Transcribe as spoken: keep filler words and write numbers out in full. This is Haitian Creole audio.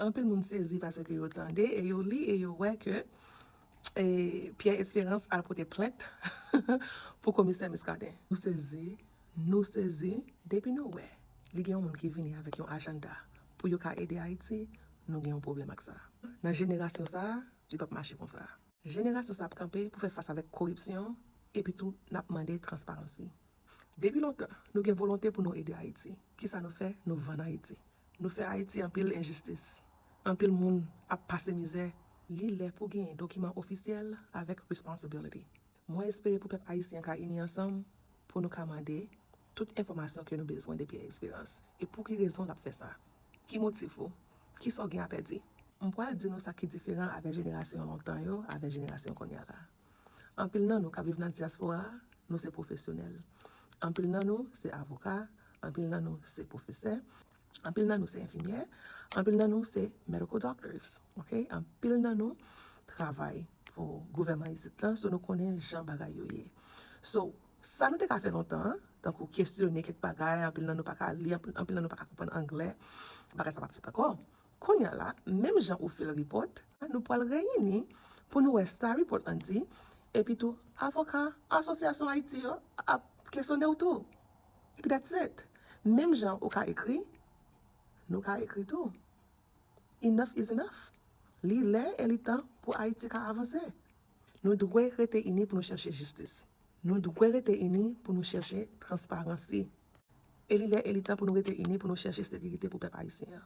Anpil moun sezi paske yo tande e yo li e yo wè ke e Pierre Espérance al pote plent pou komisè Muscadin. Nou sezi, nou sezi, depi nou wè li gen yon moun ki vini avèk yon ajanda pou yo ka ede Ayiti, nou gen yon pwoblèm ak sa. Nan jenerasyon sa a, li p ap mache konsa. Jenerasyon sa ap kanpe pou fè fas avèk koripsyon, epi tou n ap mande transparansi. Depi lontan, nou gen volonte pou nou ede Ayiti. Kisa nou fè? Nou vann Ayiti. Nou fè Ayiti anpil enjistis. Anpil moun ap pase mizè. Li lè pou genyen dokiman ofisyèl avèk responsibility. Mwen espere pou pèp ayisyen ka ini ansanm pou nou ka mande tout enfòmasyon ke nou bezwen de Pierre Espérance. E pou ki rezon l ap fè sa? Ki motif ou? Kisa w gen a pèdi? M pral di nou sa ki diferan avèk jenerasyon lontan yo avèk jenerasyon kounye a la. Anpil nan nou k ap viv nan dyaspora a, nou se pwofesyonèl. Anpil nan nou se avoka, anpil nan nou se pwofesè, anpil nan nou se enfimyè, anpil nan nou se medical doctors, ok? Anpil nan nou travay pou gouvènman isit lan, so nou konnen jan bagay yo ye. So, sa nou te ka fè lontan an, tankou kesyone kèk bagay, anpil nan nou pa ka li, anpil, anpil nan nou pa ka konprann anglè, bagay sa p ap fèt ankò. Kounye a la, menm jan ou fil report, nou pral reyini pou nou wè sa report lan di, epi tou, avoka Asosyasyon Ayiti yo ap kesyone w tou. Epi that's it. Menm jan ou ka ekri, nou ka ekri tou. Enough is enough. Li lè e li tan pou Ayiti ka avanse. Nou dwe rete ini pou nou chèche jistis. Nou dwe rete ini pou nou chèche transparansi. E li lè e li tan pou nou rete ini pou nou chèche sekirite pou pèp ayisyen an.